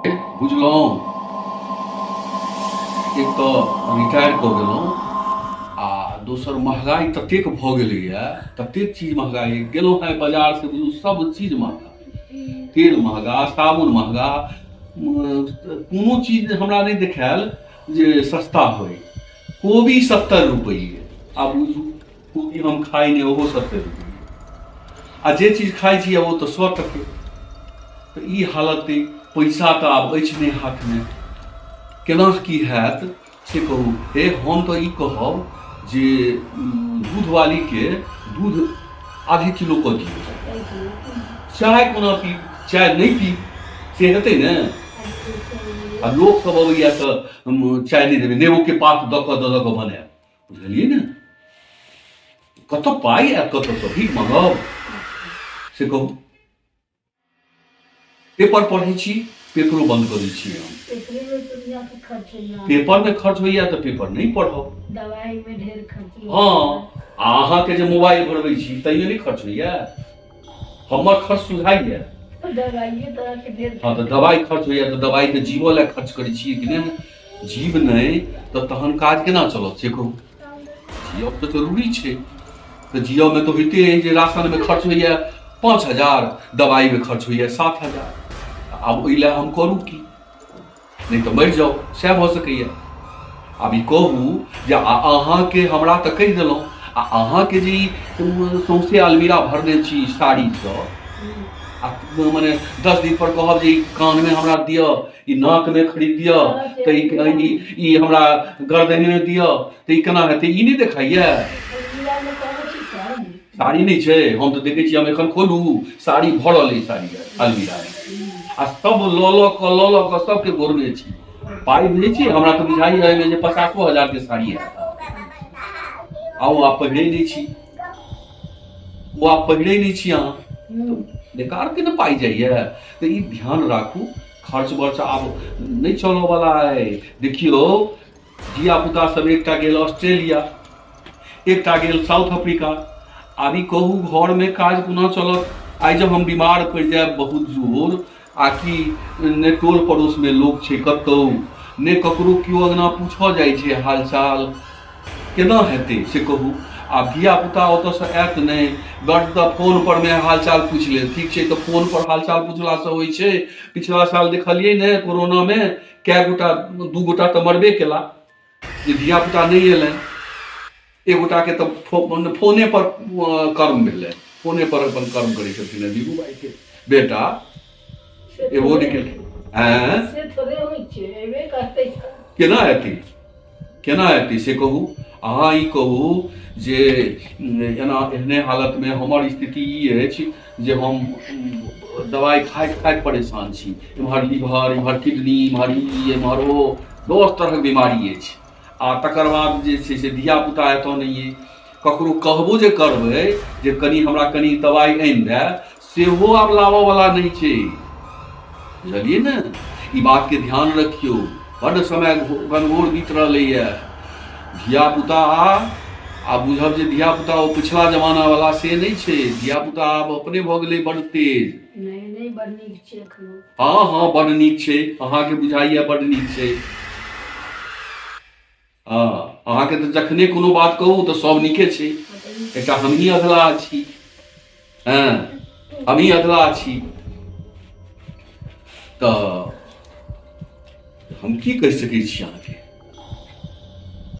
बुझलहुँ, एक तऽ रिटायर कऽ गेलहुँ आ दोसर महगाइ ततेक भऽ गेलैए, ततेक चीज महगाइ। गेलहुँ हेँ बाजार से बुझू सब चीज महगा, तेल महगा, साबुन महगा, कोनो चीज हमरा नहि देखायल जे सस्ता होइ। कोबी 70 रुपैए, आ बुझू कोबी हम खाइ नहि, ओहो 70 रुपैए, आ जे चीज खाइ छी ओ तऽ 100 टके। तऽ ई हालत अइ, पैसा तऽ आब अछि नहि हाथमे, केना की हैत से कहू। हे हम तऽ ई कहब जे दूधवालीके दूध आधे किलो कऽ दियौ, चाय कोना पीब, चाय नहि पीब से हेतै ने। आ लोक सब अबैया तऽ चाय नहि देबै, नेबोके पात दऽ कऽ दऽ दऽ कऽ बनायब, बुझलियै ने। कतऽ पाइ आयत, कतऽसँ भीख मङ्गब से कहू। पेपर पढ़ै छी, पेपरो बंद कऽ दै छियै हम। पेपरे में दुनिया के खर्च होइया। पेपर में खर्च होइया तऽ पेपर नहि पढ़ब। दवाई में ढेर खर्च होइया। हँ, आ अहाँके जे मोबाइल भरबै छी तैयो नहि खर्च होइया? हमर खर्च सुझाइया। दवाइये तरह के ढेर। हँ, तऽ दवाइ खर्च होइया तऽ दवाइ तऽ जीवऽ लए खर्च करै छियै कि नहि? जीव नहि तऽ तहन काज केना चलत से कहू। जियब तऽ जरूरी छै, तऽ जियऽमे तऽ होइते अइ जे राशनमे खर्च होइए 5000, दवाइमे खर्च होइए 7000। आब ओहि लए हम करू की? नहि तऽ मरि जाउ, सएह भऽ सकैए। आब ई कहू जे अहाँके हमरा तऽ कहि देलहुँ, आ अहाँके जे ई सौंसे अलमीरा भरने छी साड़ीसँ, आ मने 10 दिन पर कहब जे ई कानमे हमरा दिअ, ई नाकमे खरीद दिअ, तऽ ई ई हमरा गर्दनिमे दिअ, तऽ ई केना हेतै? ई नहि देखाइए साड़ी नहि छै? हम तऽ देखै छी, हम एखन खोलू, साड़ी भरल अइ साड़ी अलमीरामे, आ सब लऽ लऽ कऽ लऽ लऽ कऽ सबके गोरने छी। पाइ बुझै छी, हमरा तऽ बुझाइए एहिमे जे पचासो हजारके साड़ी हैत, आ ओ आब पहिरै नहि छी, ओ आब पहिरै नहि छी अहाँ, बेकारके ने पाइ जाइए। तऽ ई ध्यान राखू, खर्च बर्च आब नहि चलऽवला अइ। देखियौ, धियापुता सब एकटा गेल ऑस्ट्रेलिया, एकटा गेल साउथ अफ्रीका, आब ई कहू घरमे काज कोना चलत? आइ जब हम बीमार पड़ि जायब बहुत जोर, आ कि ने टोल पड़ोसमे लोक छै कतहु, ने ककरो केओ अङ्गना पूछऽ जाइ छै हालचाल, केना हेतै से कहू। आब धियापुता ओतऽसँ आयत नहि, बड्ड तऽ फोन पर मे हालचाल पूछि लेत, ठीक छै, तऽ फोन पर हालचाल पुछलासँ होइ छै? पिछला साल देखलियै ने कोरोनामे कए गोटा, 2 गोटा तऽ मरबे केला जे धियापुता नहि एलनि। एक गोटाके तऽ फोने पर कर्म भेलै, फोने पर अपन कर्म करै छलखिन हेँ दीबू भाईके बेटा, एगो नहि केलखिन। आँय, से थोड़े होइ छै, एबे करतै। केना एतै, केना एतै से कहू। अहाँ ई कहू जे एना एहने हालतमे हमर स्थिति ई अछि जे हम दवाइ खाइत खाइत परेशान छी, एम्हर लीवर, एम्हर किडनी, एम्हर ई, एम्हर ओ, 10 तरहक बीमारी अछि, आ तकर बाद जे छै से धियापुता एतऽ नहि अइ। ककरो कहबो जे करबै जे कनि हमरा कनि दवाइ आनि दए, सेहो आब लाबऽवला नहि छै, बुझलियै ने। ई बातके ध्यान रखियौ, बड्ड समय घनघोर बीत रहलैए। धियापुता आब बुझब जे धियापुता ओ पिछला जमानावला से नहि छै, धियापुता आब अपने भऽ गेलै बड्ड तेज। नहि नहि, बड़ नीक छै एखनो। हँ हँ, बड्ड नीक छै, अहाँके बुझाइए बड्ड नीक छै। हँ, अहाँके तऽ जखने कोनो बात कहू तऽ सब नीके छै, एकटा हमही अधलाह छी। हँ, हमही अधलाह छी, तऽ हम की कहि सकै छी अहाँके?